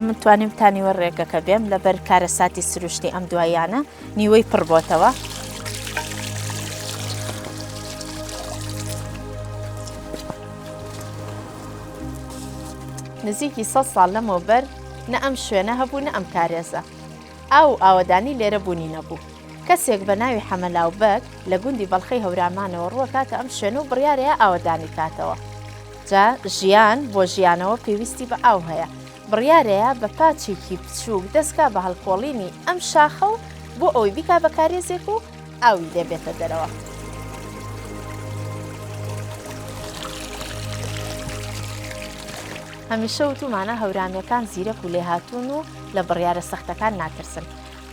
من توانیم تا نیوە ڕێگەکە بێم لەبەر کارەساتی سروشتی ئەم دواییانە نیوەی پڕ بۆتەوە. نزیکی سە ساڵ لەمەوبەر نە ئەم شوێنە هەبوو نە ئەم کارێزە. ئاو و ئاوەدانی لێرە بوونی نەبوو. کەسێک بە ناوی حەمەلاو بەگ لە گوندی بەڵخەی هەورامانەوە ڕووەکاتە ئەم شوێنە و بڕیارەیە ئاوەدانی کاتەوە. جا ژیان بۆ ژیانەوە پێویستی بە ئاو هەیە. بڕیارەیە بە پاچێکی بچووک دەستکا بە هەڵکۆڵینی ئەم شاخە و بۆ ئەوەی بیکا بە کارێزێک و ئاوی لێ بێتە دەرەوە. هەمیشە وتومانە هەورامیەکان زیرەک و لێهاتوون و لە بڕیارە سەختەکان ناترسن.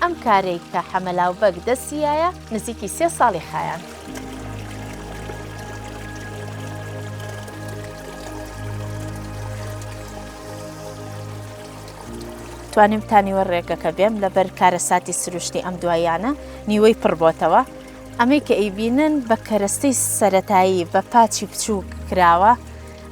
ئەم کارەی کە حەمەلاو بەگ دەستی یایە نزیکی سێ ساڵی خایاند. توانیم تا نیوە ڕێگەکە بێم لەبەر کارەساتی سروشتی ئەم دواییانە نیوەی پڕ بۆتەوە. ئەمەی کە ئەیبینن بە کەرەستەی سەرەتایی بە پاچی بچووک کراوە.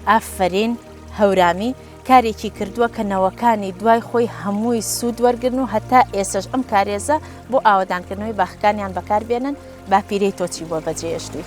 ئافەرین هەورامی. کارێکی کردووە کە نەوەکانی دوای خۆی هەمووی سوود وەرگرن و هەتا ئێسەش ئەم کارێزە بۆ ئاوەدانکردنەوەی باخەکانیان بەکار بێنن، باپیرەی تۆ چی بۆ بەجێهێشتووی؟